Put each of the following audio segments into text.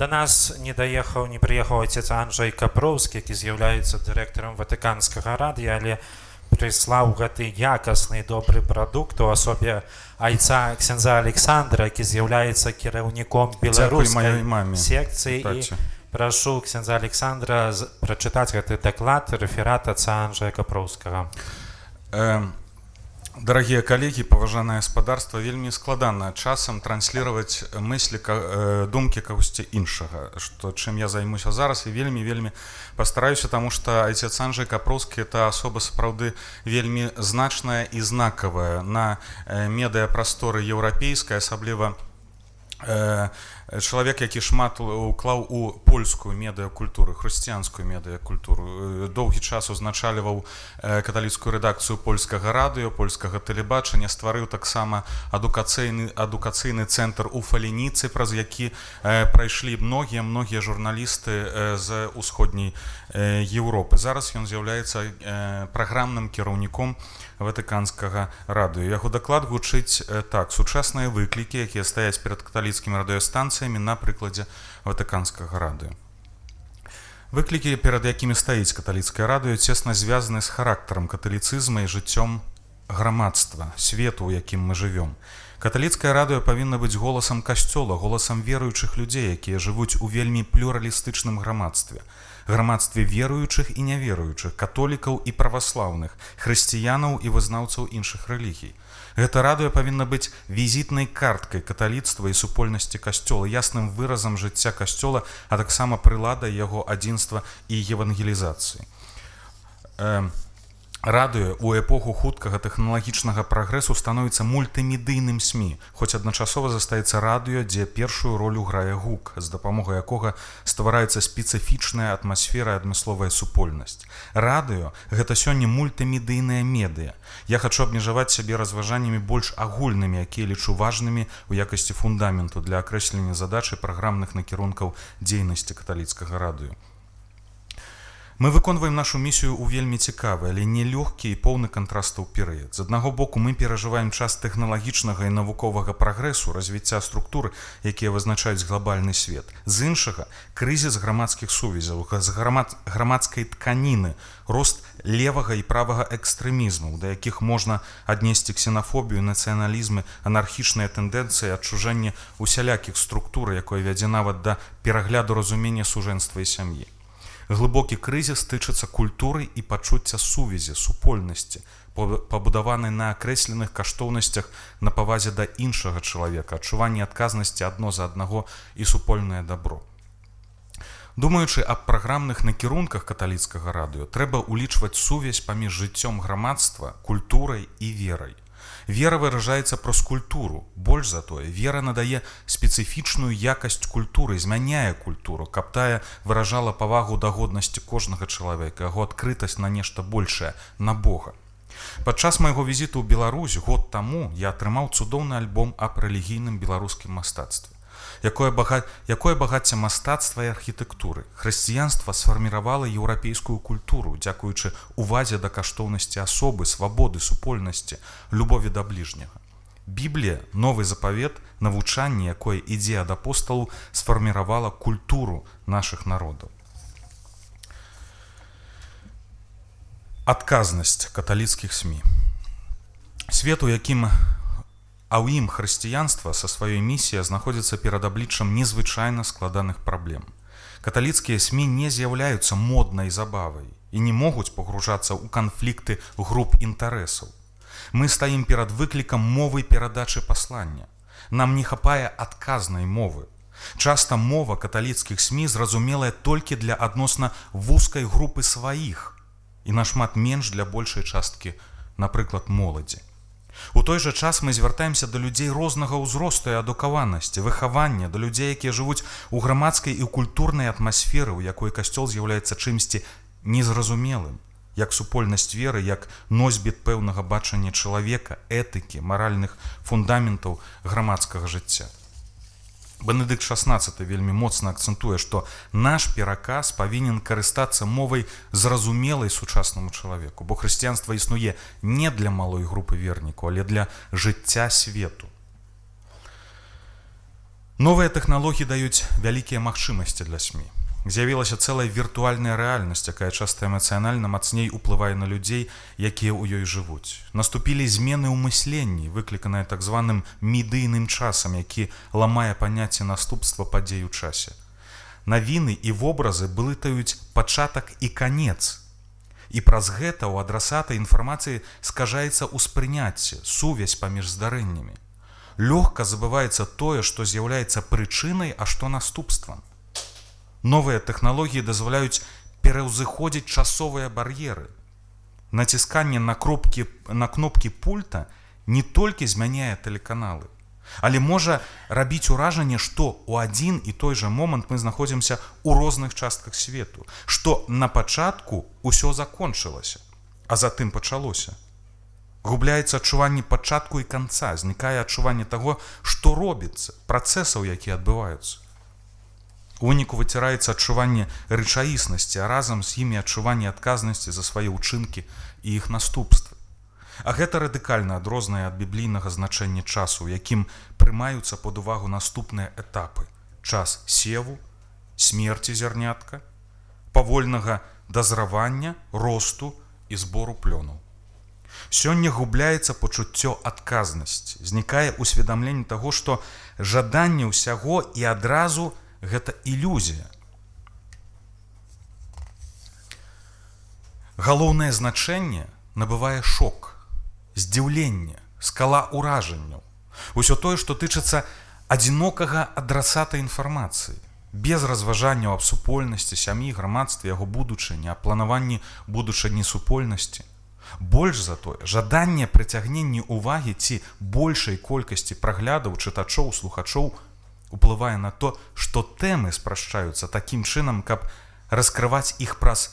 Да нас не даехаў, не прыехаў айцец Анджэй Капроўскі, які з'яўляецца дырэктарам Ватыканскага радыё, але прыслаў гэты якасны добры прадукт у асобе айца ксяндза Александра, які з'яўляецца кіраўніком беларускай секцыі. І прашу ксяндза Александра прачытаць гэты даклад, рэферат отца Анджея Капроўскага. Дарагія калегі, паважанае гаспадарства, вельмі складана часам транслировать мыслі, думкі кагосьці іншага, што чым я займуся зараз, і вельмі пастараюся, таму што айцец Анджэй Капроўскі — это асоба сапраўды вельмі значная і знакавая на медыяпрасторы еўрапейскай, асабліва чалавек, які шмат уклаў у польскую медыакультуру, хрысціянскую медыакультуру. Доўгі час узначальваў каталіцкую рэдакцыю польскага радыё, польскага тэлебачання, стварыў таксама адукацыйны цэнтр у Фаленіцы, праз які прайшлі многія журналісты з усходняй Еўропы. Зараз ён з'яўляецца праграмным кіраўніком Ватыканскага радыё. Яго даклад гучыць так: сучасныя выклікі, якія стаяць перад каталіцкімі радыёстанцыямі на прыкладзе Ватыканскага радыё. Выклікі, перад якімі стаіць каталіцкае радыё, цесна звязаны з характарам каталіцызма і жыццём грамадства, свету, у якім мы жывём. Каталіцкае радыё павінна быць голасам касцёла, голасам веруючых людзей, якія жывуць у вельмі плюралістычным грамадстве. Грамадстве веруючых і няверуючых, католікаў і праваслаўных, хрысціянаў і вызнаўцаў іншых рэлігій. Гэта радыё павінна быць візітнай карткай каталіцтва і супольнасці касцёла, ясным выразам жыцця касцёла, а таксама прыладай яго адзінства і евангелізацыі. Радыё ў эпоху хуткага тэхналагічнага прагрэсу становіцца мультымедыйным СМІ, хоць адначасова застаецца радыё, дзе першую ролю грае гук, з дапамогай якога ствараецца спецыфічная атмасфера і адмысловая супольнасць. Радыё гэта сёння мультымедыйная медыа. Я хачу абмежаваць сябе разважаннямі больш агульнымі, якія лічу важнымі ў якасці фундаменту для акрэслення задачы праграмных накірункаў дзейнасці каталіцкага радыё. Мы выконваем нашу місію ў вельмі цікавы, але нелёгкі і поўны кантрастаў перыяд. З аднаго боку, мы перажываем час тэхналагічнага і навуковага прагрэсу, развіцця структур, якія вызначаюць глобальны свет. З іншага, крызіс грамадскіх сувязяў, грамадскай тканіны, рост левага і правага экстрэмізму, да якіх можна аднесці ксенафобію, нацыяналізмы, анархічныя тэндэнцыі, адчужэнне усялякіх структур, якое вядзе нават да перагляду разумення сужэнства і сям'і. Глыбокі крызіс тычыцца культуры і пачуцця сувязі, супольнасці, пабудаванай на акрэсленых каштоўнасцях, на павазе да іншага чалавека, адчуванні адказнасці адно за аднаго і супольнае дабро. Думаючы аб праграмных накірунках каталіцкага радыё, трэба ўлічваць сувязь паміж жыццём грамадства, культурай і верай. Вера выражаецца праз культуру. Больш за тое, вера надае спецыфічную якасць культуры, змяняе культуру, каб тая выражала павагу да годнасці кожнага чалавека, яго адкрытасць на нешта большае, на Бога. Падчас майго візіту ў Беларусь год таму я атрымаў цудоўны альбом аб рэлігійным беларускім мастацтве. Якое багацце мастацтва і архітэктуры. Хрысціянства сфарміравала еўрапейскую культуру, дзякуючы увазе да каштоўнасці асобы, свабоды, супольнасці, любові да бліжняга. Біблія, Новы запавет, навучанне, якое ідзе ад апосталаў, сфарміравала культуру нашых народаў. Адказнасць каталіцкіх СМІ. Свет, у якім а ў ім хрысціянства са сваёй місіяй знаходзіцца перад абліччам незвычайна складаных праблем. Каталіцкія СМІ не з'яўляюцца моднай забавай і не могуць пагружацца ў канфлікты груп інтарэсаў. Мы стаім перад выклікам мовы перадачы паслання. Нам не хапае адказнай мовы. Часта мова каталіцкіх СМІ зразумелая толькі для адносна вузкай групы сваіх і нашмат менш для большай часткі, напрыклад, моладзі. У той жа час мы звяртаемся да людзей рознага ўзросту і адукаванасці, выхавання, да людзей, якія жывуць у грамадскай і культурнай атмасферы, у якой касцёл з'яўляецца чымсьці незразумелым, як супольнасць веры, як носьбіт пэўнага бачання чалавека, этыкі, маральных фундаментаў грамадскага жыцця. Бенедыкт XVI вельмі моцна акцэнтуе, што наш пераказ павінен карыстацца мовай зразумелай сучаснаму чалавеку, бо хрысціянства існуе не для малой групы вернікаў, але для жыцця свету. Новыя тэхналогіі даюць вялікія магчымасці для СМІ. З'явілася цэлая віртуальная рэальнасць, якая часта эмацыянальна мацней уплывае на людзей, якія ў ёй жывуць. Наступілі змены ў мысленні, выкліканыя так званым медыйным часам, які ламае паняцце наступства падзей у часе. Навіны і вобразы блытаюць пачатак і канец. І праз гэта ў адрасата інфармацыі скажаецца ўспрыняцце, сувязь паміж здарэннямі. Лёгка забываецца тое, што з'яўляецца прычынай, а што наступствам. Новыя тэхналогіі дазваляюць пераўзыходзіць часовыя бар'еры. Націсканне на кнопкі пульта не толькі змяняе тэлеканалы, але можа рабіць уражанне, што ў адзін і той жа момант мы знаходзімся ў розных частках свету, што на пачатку ўсё закончылася, а затым пачалося. Губляецца адчуванне пачатку і канца, знікае адчуванне таго, што робіцца, працэсаў, якія адбываюцца. У выніку выціраецца адчуванне рэчаіснасці, а разам з імі адчуванне адказнасці за свае ўчынкі і іх наступствы. А гэта радыкальна адрознае ад біблійнага значэння часу, якім прымаюцца пад увагу наступныя этапы: час севу, смерці зярнятка, павольнага дазравання, росту і збору плёнаў. Сёння губляецца пачуццё адказнасці, знікае ўсведамленне таго, што жаданне ўсяго і адразу гэта ілюзія. Галоўнае значэнне набывае шок, здзіўленне, скала ўражанняў. Усё тое, што тычыцца адзінокага адрасата інфармацыі, без разважанняў аб супольнасці, сям'і, грамадстве, яго будучыні, аб планаванні будучыні супольнасці. Больш за тое, жаданне прыцягнення ўвагі ці большай колькасці праглядаў, чытачоў, слухачоў уплывае на то, што тэмы спрашчаюцца такім чынам, каб раскрываць іх праз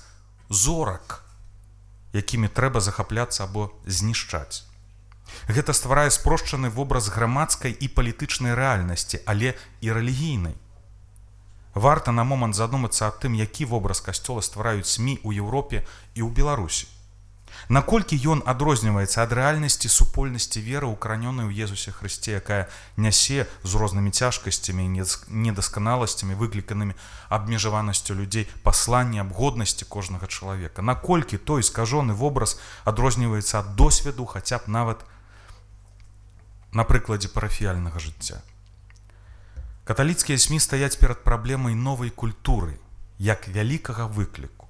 зорак, якімі трэба захапляцца або знішчаць. Гэта стварае спрошчаны вобраз грамадскай і палітычнай рэальнасці, але і рэлігійнай. Варта на момант задумацца аб тым, які вобраз касцёла ствараюць СМІ ў Еўропе і ў Беларусі. Наколькі ён адрозніваецца ад рэальнасці супольнасці веры, укаранёнай у Езусе Хрысце, якая нясе з рознымі цяжкасцямі і недасканаласцямі, выкліканымі абмежаванасцю людзей, пасланне аб годнасці кожнага чалавека. Наколькі той скажоны вобраз адрозніваецца ад досведу, хаця б нават на прыкладзе парафіяльнага жыцця. Каталіцкія СМІ стаяць перад праблемай новай культуры, як вялікага выкліку.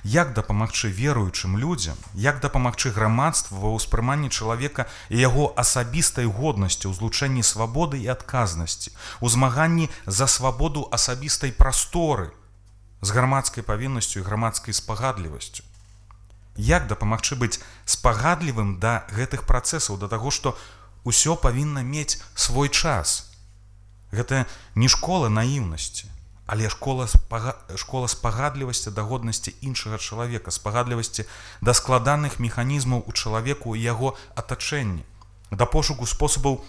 Як дапамагчы веруючым людзям, як дапамагчы грамадству ва ўспрыманні чалавека і яго асабістай годнасці, ў злучэнні свабоды і адказнасці, у змаганні за свабоду асабістай прасторы з грамадскай павіннасцю і грамадскай спагадлівасцю. Як дапамагчы быць спагадлівым да гэтых працэсаў, да таго, што ўсё павінна мець свой час. Гэта не школа наіўнасці, але школа спагадлівасці да годнасці іншага чалавека, спагадлівасці да складаных механізмаў у чалавеку і яго атачэнні, да пошуку спосабаў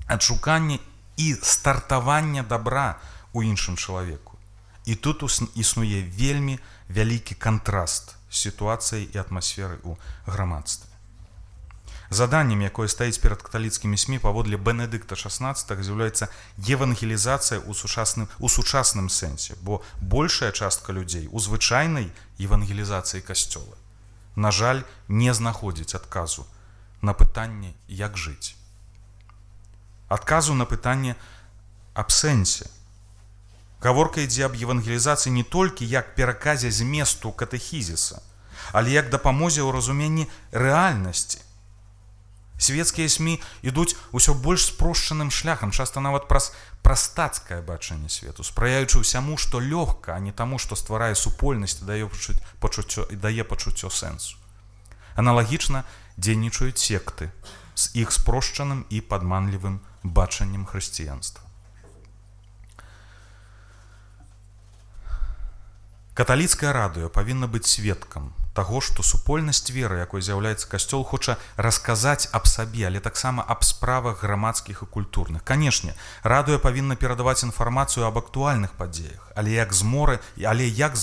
адшукання і стартавання дабра ў іншым чалавеку. І тут існуе вельмі вялікі кантраст з сітуацыяй і атмасферай у грамадстве. Заданнем, якое стаіць перад каталіцкімі СМІ паводле Бенедыкта XVI, з'яўляецца евангелізацыя ў сучасным сэнсе, бо большая частка людзей у звычайнай евангелізацыі касцёла, на жаль, не знаходзіць адказу на пытанне, як жыць. Адказу на пытанне аб сэнсе. Гаворка ідзе аб евангелізацыі не толькі як пераказе зместу катэхізіса, але як дапамозе ў разуменні рэальнасці. Светскія СМІ ідуць усё больш спрошчаным шляхам, часта нават праз прастацкае бачанне свету, спрыяючы ўсяму, што лёгка, а не таму, што стварае супольнасць і дае пачуццё сэнсу. Аналагічна дзейнічаюць секты з іх спрошчаным і падманлівым бачаннем хрысціянства. Каталіцкае радыё павінна быць сведкам таго, што супольнасць веры, якой з'яўляецца касцёл, хоча расказаць аб сабе, але таксама аб справах грамадскіх і культурных. Канешне, радыё павінна перадаваць інфармацыю аб актуальных падзеях, але як з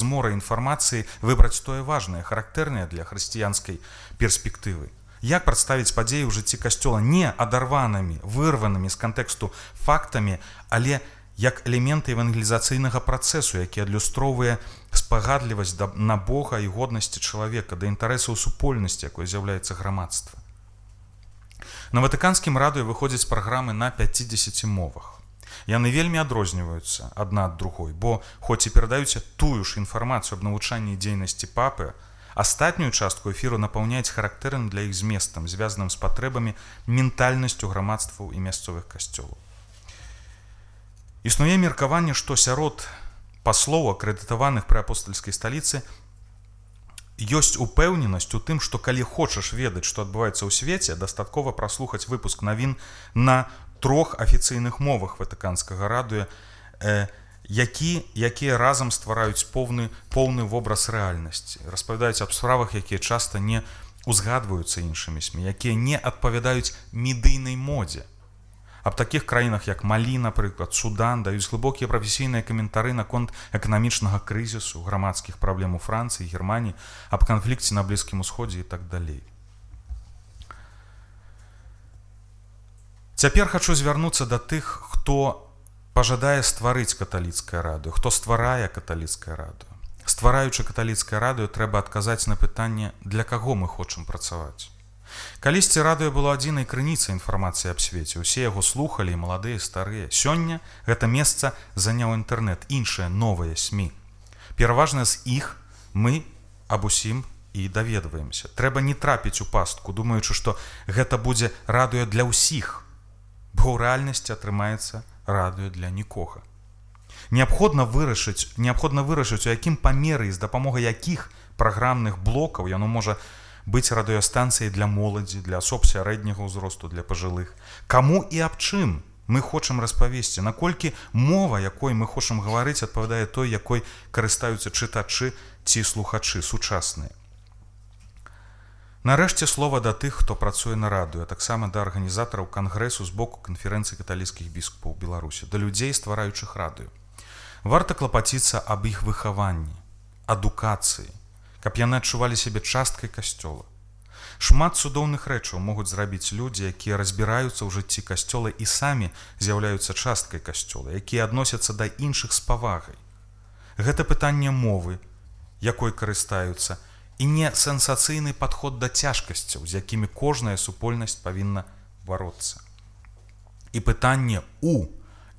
мора інфармацыі выбраць тое важнае, характэрнае для хрысціянскай перспектывы. Як прадставіць падзеі ў жыцці касцёла не адарванымі, вырванымі з кантэксту фактамі, але як элементы евангелізацыйнага працэсу, які адлюстроўвае спагадлівасць на Бога і годнасці чалавека, да інтарэсаў супольнасці, якой з'яўляецца грамадства. На Ватыканскім радыё выходзяць праграмы на 50 мовах. Яны вельмі адрозніваюцца адна ад другой, бо хоць і перадаюць тую ж інфармацыю аб навучанні дзейнасці папы, астатнюю частку эфіру напаўняюць характэрным для іх зместам, звязаным з патрэбамі, ментальнасцю грамадстваў і мясцовых касцёлаў. Існуе меркаванне, што сярод паслоў, акрэдытаваных пры апостальскай сталіцы, ёсць упэўненасць у тым, што калі хочаш ведаць, што адбываецца ў свеце, дастаткова праслухаць выпуск навін на трох афіцыйных мовах Ватыканскага радыё, якія разам ствараюць поўны вобраз рэальнасці, распавядаюць аб справах, якія часта не узгадваюцца іншымі СМІ, якія не адпавядаюць медыйнай модзе. Аб такіх краінах, як Малі, напрыклад, Судан, даюць глыбокія прафесійныя каментары наконт эканамічнага крызісу, грамадскіх праблем у Францыі, Германіі, аб канфлікце на Блізкім Усходзе і так далей. Цяпер хачу звярнуцца да тых, хто пажадае стварыць каталіцкае радыё, хто стварае каталіцкае радыё. Ствараючы каталіцкае радыё, трэба адказаць на пытанне, для каго мы хочам працаваць. Калісьці радыё было адзінай крыніцай інфармацыі аб свеце. Усе яго слухалі, і маладыя, і старыя. Сёння гэта месца заняў інтэрнэт, іншыя новыя СМІ. Пераважна з іх мы аб усім і даведваемся. Трэба не трапіць у пастку, думаючы, што гэта будзе радыё для ўсіх, бо ў рэальнасці атрымаецца радыё для нікога. Неабходна вырашыць, у якім памеры і з дапамогай якіх праграмных блокаў яно можа быць радыёстанцыяй для моладзі, для асоб сярэдняга ўзросту, для пажылых. Каму і аб чым мы хочам распавесці, наколькі мова, якой мы хочам гаварыць, адпавядае той, якой карыстаюцца чытачы ці слухачы сучасныя. Нарэшце слова да тых, хто працуе на радыё, а таксама да арганізатараў кангрэсу з боку канферэнцыі каталіцкіх біскупаў Беларусі, да людзей, ствараючых радыё. Варта клапаціцца аб іх выхаванні, адукацыі, каб яны адчувалі сябе часткай касцёла. Шмат цудоўных рэчаў могуць зрабіць людзі, якія разбіраюцца ў жыцці касцёла і самі з'яўляюцца часткай касцёла, якія адносяцца да іншых з павагай. Гэта пытанне мовы, якой карыстаюцца, і не сенсацыйны падход да цяжкасцяў, з якімі кожная супольнасць павінна бароцца. І пытанне у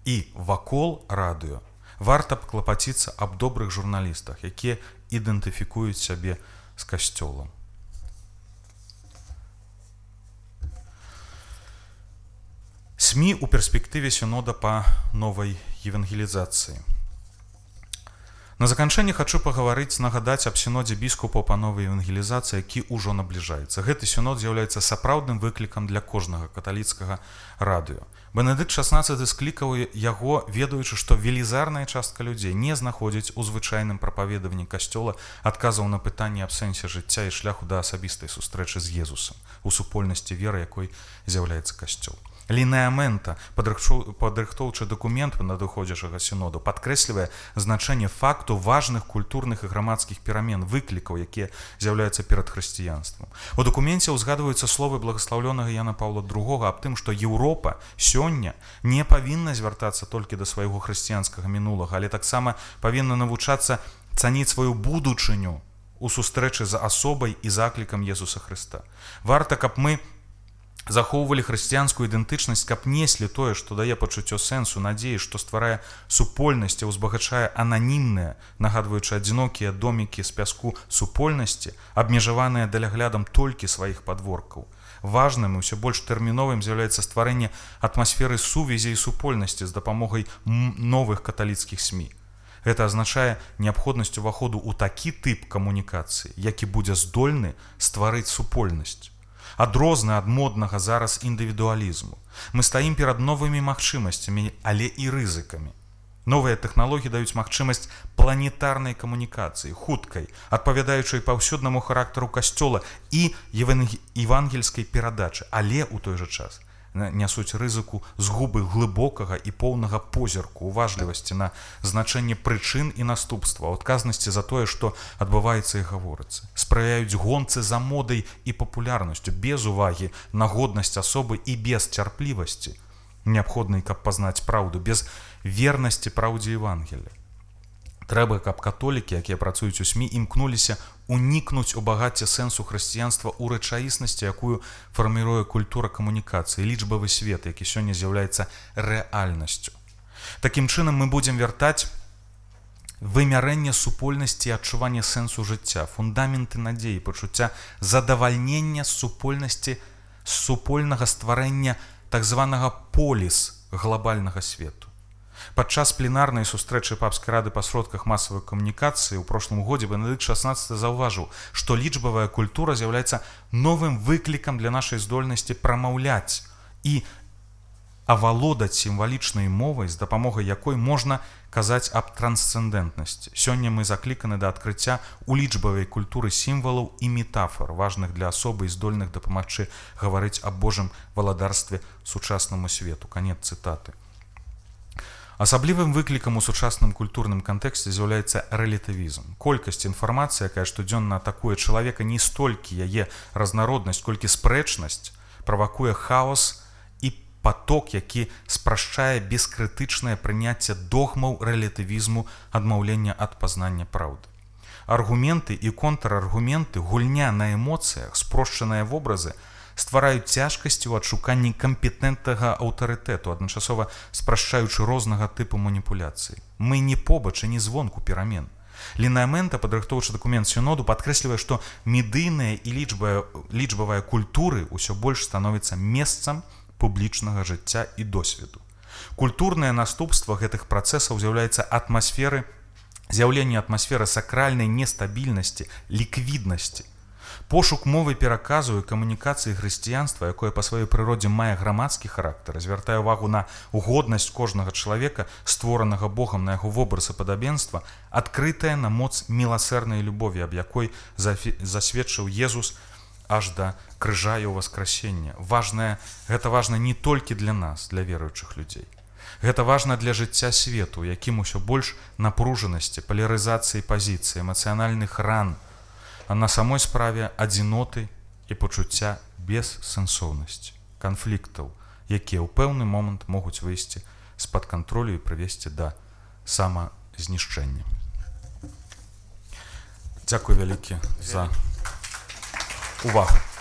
і вакол радыё варта б клапаціцца аб добрых журналістах, якія ідэнтыфікуюць сябе з касцёлам. СМІ ў перспектыве сінода па новай евангелізацыі. На заканчэнне хачу пагаварыць, нагадаць аб сінодзе біскупаў па новай евангелізацыі, які ўжо набліжаецца. Гэты сінод з'яўляецца сапраўдным выклікам для кожнага каталіцкага радыё. Бенедыкт XVI склікаў яго, ведаючы, што велізарная частка людзей не знаходзіць у звычайным прапаведаванні касцёла адказаў на пытанні аб сэнсе жыцця і шляху да асабістай сустрэчы з Езусам у супольнасці веры, якой з'яўляецца касцёл. Лінеамента, падрыхтоўчы дакумент надыходзячага сіноду, падкрэслівае значэнне факту важных культурных і грамадскіх перамен, выклікаў, якія з'яўляюцца перад хрысціянствам. У дакуменце ўзгадваюцца словы благаслаўлёнага Яна Паўла II аб тым, што Еўропа сёння не павінна звяртацца толькі да свайго хрысціянскага мінулага, але таксама павінна навучацца цаніць сваю будучыню у сустрэчы з асобай і заклікам Езуса Хрыста. Варта, каб мы захоўвалі хрысціянскую ідэнтычнасць, каб неслі тое, што дае пачуццё сэнсу, надзеі, што стварае супольнасць, узбагачае ананімныя, нагадваючы адзінокія домікі з пяску супольнасці, абмежаваныя даляглядам толькі сваіх падворкаў. Важным і ўсё больш тэрміновым з'яўляецца стварэнне атмасферы сувязі і супольнасці з дапамогай новых каталіцкіх СМІ. Гэта азначае неабходнасць уваходу ў такі тып камунікацыі, які будзе здольны стварыць супольнасць, адрозны ад моднага зараз індывідуалізму. Мы стаім перад новымі магчымасцямі, але і рызыкамі. Новыя тэхналогіі даюць магчымасць планетарнай камунікацыі, хуткай, адпавядаючай паўсюднаму характару касцёла і евангельскай перадачы, але ў той жа час нясуць рызыку згубы глыбокага і поўнага позірку, уважлівасці на значэнне прычын і наступства, адказнасці за тое, што адбываецца і гаворыцца. Спрыяюць гонцы за модай і папулярнасцю, без увагі на годнасць асобы і без цярплівасці неабходнай, каб пазнаць праўду, без вернасці праўдзе Евангелля. Трэба, каб католікі, якія працуюць у СМІ, імкнуліся унікнуць у багацце сэнсу хрысціянства ў рэчаіснасці, якую фарміруе культура камунікацыі, лічбавы свет, які сёння з'яўляецца рэальнасцю. Такім чынам мы будзем вяртаць вымярэнне супольнасці і адчуванне сэнсу жыцця, фундаменты надзеі, пачуцця задавальнення супольнасці, супольнага стварэння так званага поліс глобальнага свету. Падчас пленарнай сустрэчы папскай рады па сродках масавай камунікацыі ў прошлым годзе Бенедыкт XVI заўважыў, што лічбавая культура з'яўляецца новым выклікам для нашай здольнасці прамаўляць і авалодаць сімвалічнай мовай, з дапамогай якой можна казаць аб трансцэндэнтнасці. Сёння мы закліканы да адкрыцця ў лічбавай культуры сімвалаў і метафор, важных для асобы і здольных дапамагчы гаварыць аб Божым валадарстве сучаснаму свету. Канец цытаты. Асаблівым выклікам у сучасным культурным кантэксце з'яўляецца рэлятывізм. Колькасць інфармацыі, якая штодзённа атакуе чалавека, не столькі яе разнароднасць, колькі спрэчнасць, правакуе хаос і поток, які спрашчае бескрытычнае прыняцце догмаў рэлятывізму, адмаўлення ад пазнання праўды. Аргументы і контраргументы, гульня на эмоцыях, спрошчаныя вобразы ствараюць цяжкасці ў адшуканні кампетэнтнага аўтарытэту, адначасова спрашчаючы рознага тыпу маніпуляцыі. Мы не побач і не звонку перамен. Лінеамента, падрыхтоўчы дакумент сіноду, падкрэслівае, што медыйная і лічбавая культуры ўсё больш становіцца месцам публічнага жыцця і досведу. Культурнае наступства гэтых працэсаў з'яўляецца з'яўленне атмасферы сакральнай нестабільнасці, ліквіднасці. Пошук мовы пераказу і камунікацыі хрысціянства, якое па сваёй прыродзе мае грамадскі характар, звяртае ўвагу на годнасць кожнага чалавека, створанага Богам на яго вобраз і падабенства, адкрытая на моц міласэрнай любові, аб якой засведчыў Езус аж да крыжа і ўваскрасення. Гэта важна не толькі для нас, для веруючых людзей. Гэта важна для жыцця свету, у якім усё больш напружанасці, палярызацыі пазіцый, эмацыянальных ран, а на самой справе адзіноты і пачуцця бессэнсоўнасці, канфліктаў, якія ў пэўны момант могуць выйсці з-пад кантролю і прывесці да самазнішчэння. Дзякуй вялікі за увагу.